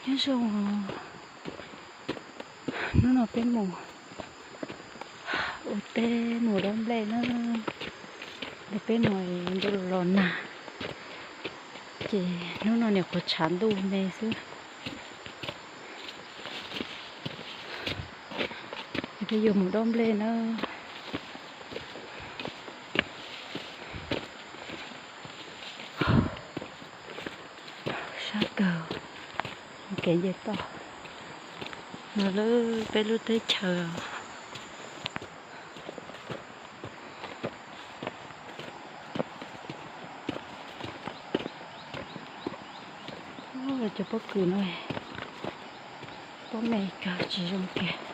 Nyob zoo, hnub no peb mus ua teb mus dob nplej na. Ntawm peb no ntuj los nag, ces hnub no nyuam qhuav tshav ntuj me xwb. Peb yuav mus dob nplej na. Sab kawg, kev nce toj no lawm peb lub teb chaws. Cov pob kws no, pob me kawg tsis zoo kiag.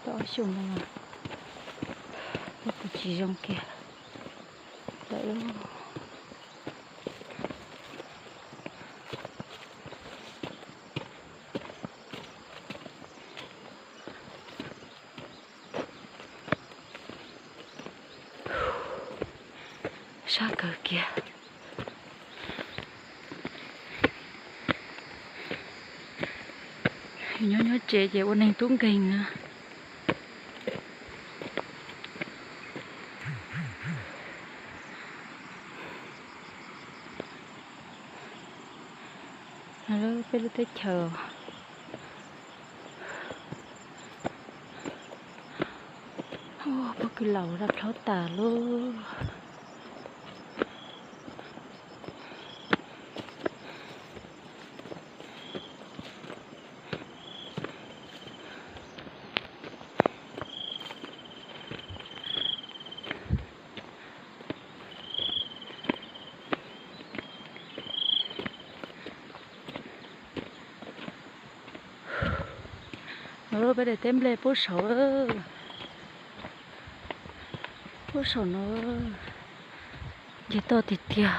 Tau ob xyoos no, pob kws tsis zoo kiag lawm. Sab kawg kiag. Nyob nyob tsev ces ua neeg tub nkeeg na. Peb lub teb chaws, pob kws laus daj plhaub tas lauj. Peb daim teb nplej pub saud, pub saum no, nce toj tiag tiag.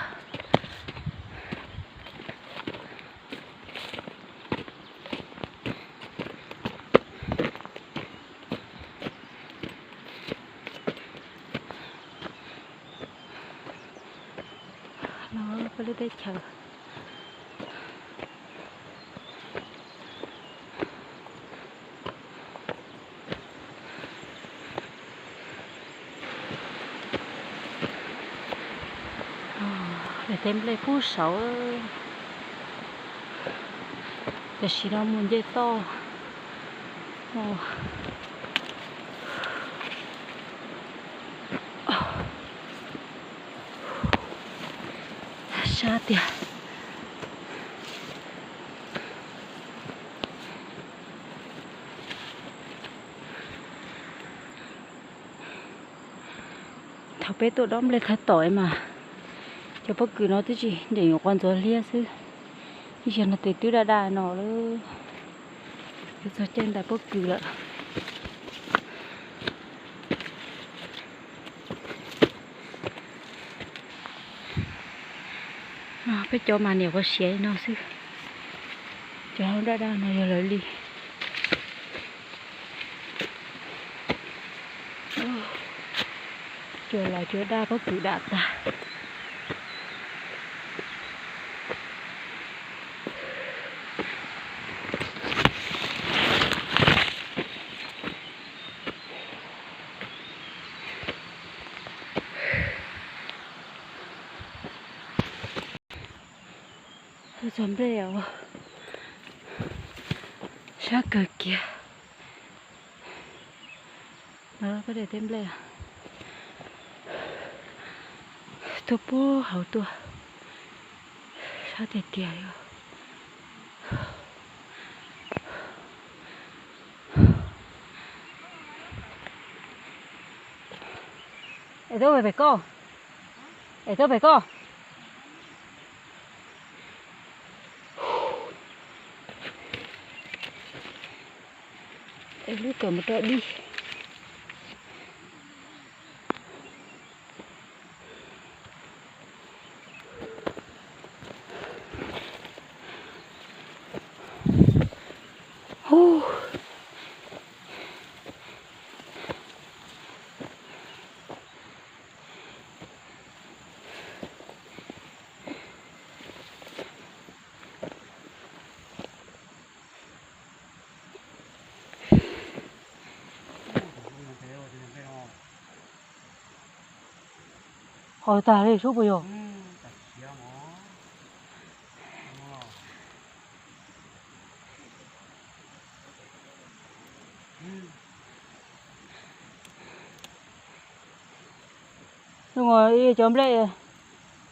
No peb lub teb chaws. Daim teb nplej pub saud, tam sim no mus nce toj. Sab tiag. Thaum peb tuaj dob nplej thawj tom mas cov pob kws no twb tsis nyeem, nyuam qhuav ntxuav liab xwb. Ib zaug no tes twb daj daj no lawm. Yuav txog caij ntais pob kws lawm. Peb cov mas nyuam qhuav siav li no xwb. Cov daj daj no yog lawv li. Cua los cua daj pob kws dam tag. Txog nplej os, sab kawg kiag. Peb daim teb nplej tuaj puag hauv tuaj, sab tiag tiag li. Es tuaj pem koj, es tuaj pem koj. Lub kawm mus rau dib. Qhov tag li sub puas yog? Cov nplej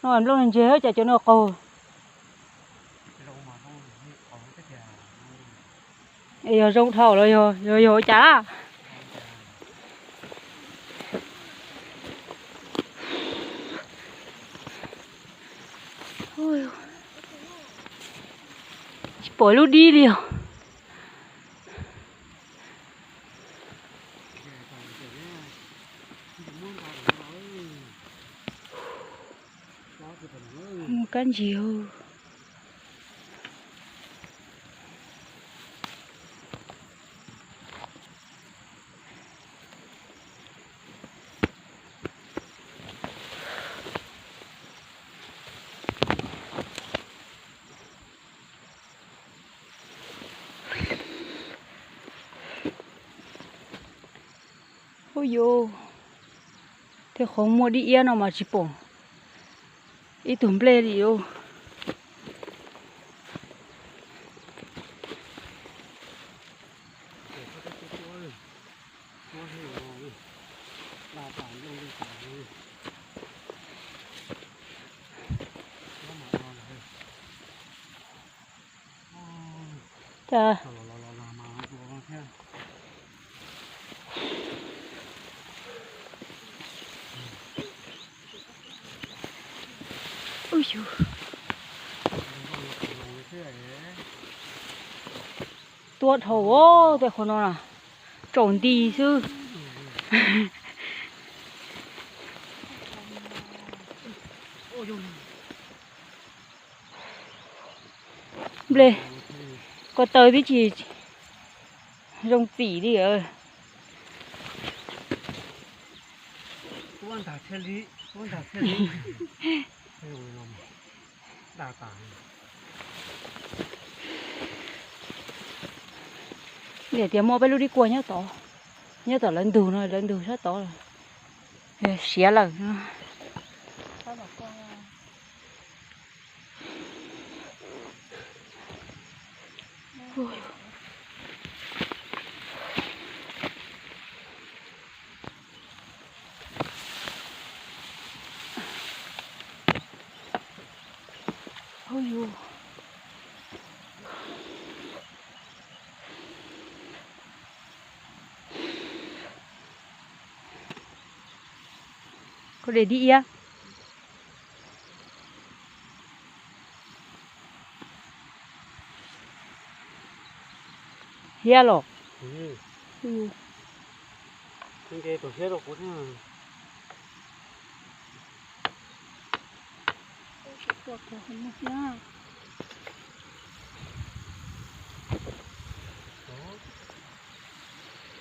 no nplooj ntseg cas cov no qaug. Es yog zoo dhau los yog, yog ua cas? Tsis pom lub dib li os. Muaj kab ntsig. Ub yuv, tej qhov muaj dib iab no mas tsis pom ib tug nplej li os. Cas tua dhau tej qhov no na, tsaus nti xwb. Nplej ko taw twb tsis zoo txim li. Niam tias muaj peb lub dib kuag nyob tod, nyob tom lawv ntug no, lawv ntug sab tod siav lawm. Koj de dib iab. Hiab los? Nce tus hiab rau kuv thiab. Tua kawg, muaj hiab.